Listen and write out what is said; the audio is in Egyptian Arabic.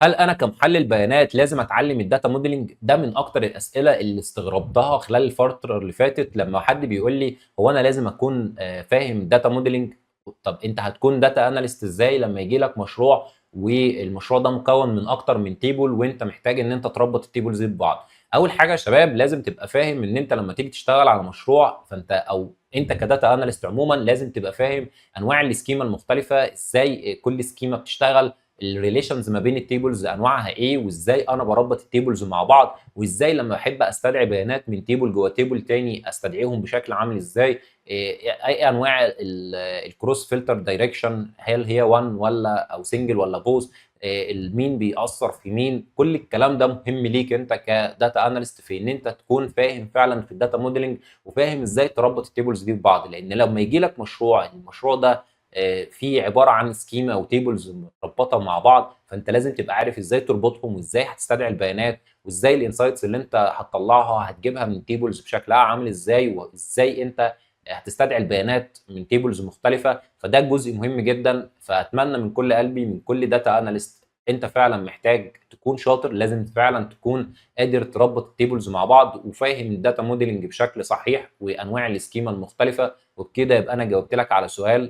هل انا كمحلل بيانات لازم اتعلم ال data modeling؟ ده من اكتر الاسئلة اللي استغربتها خلال الفترة اللي فاتت، لما حد بيقول لي هو انا لازم اكون فاهم data modeling؟ طب انت هتكون data analyst ازاي لما يجي لك مشروع والمشروع ده مكون من اكتر من table وانت محتاج ان انت تربط ال tables دي ببعض؟ اول حاجة يا شباب، لازم تبقى فاهم ان انت لما تيجي تشتغل على مشروع، فانت او انت ك data analyst عموما لازم تبقى فاهم انواع ال schema المختلفه، ازاي كل schema بتشتغل، ال relations ما بين ال tables انواعها ايه، وازاي انا بربط ال tables مع بعض، وازاي لما احب استدعي بيانات من table جوه table تاني استدعيهم بشكل عامل ازاي، اي انواع ال cross filter direction، هل هي 1 ولا او single ولا both، المين بيأثر في مين. كل الكلام ده مهم ليك انت ك data analyst في ان انت تكون فاهم فعلا في ال data modeling وفاهم ازاي تربط ال tables دي ببعض، لان لما يجي لك مشروع المشروع ده فيه عبارة عن schema او tables متربطه مع بعض، فانت لازم تبقى عارف ازاي تربطهم وازاي هتستدعي البيانات وازاي ال insights اللي انت هتطلعها هتجيبها من tables بشكلها عامل ازاي، وازاي انت هتستدعي البيانات من tables مختلفه. فده جزء مهم جدا. فاتمنى من كل قلبي من كل data analyst، انت فعلا محتاج تكون شاطر، لازم فعلا تكون قادر تربط ال tables مع بعض وفاهم ال data modeling بشكل صحيح وانواع ال schema المختلفه. وبكده يبقى انا جاوبت لك على سؤال.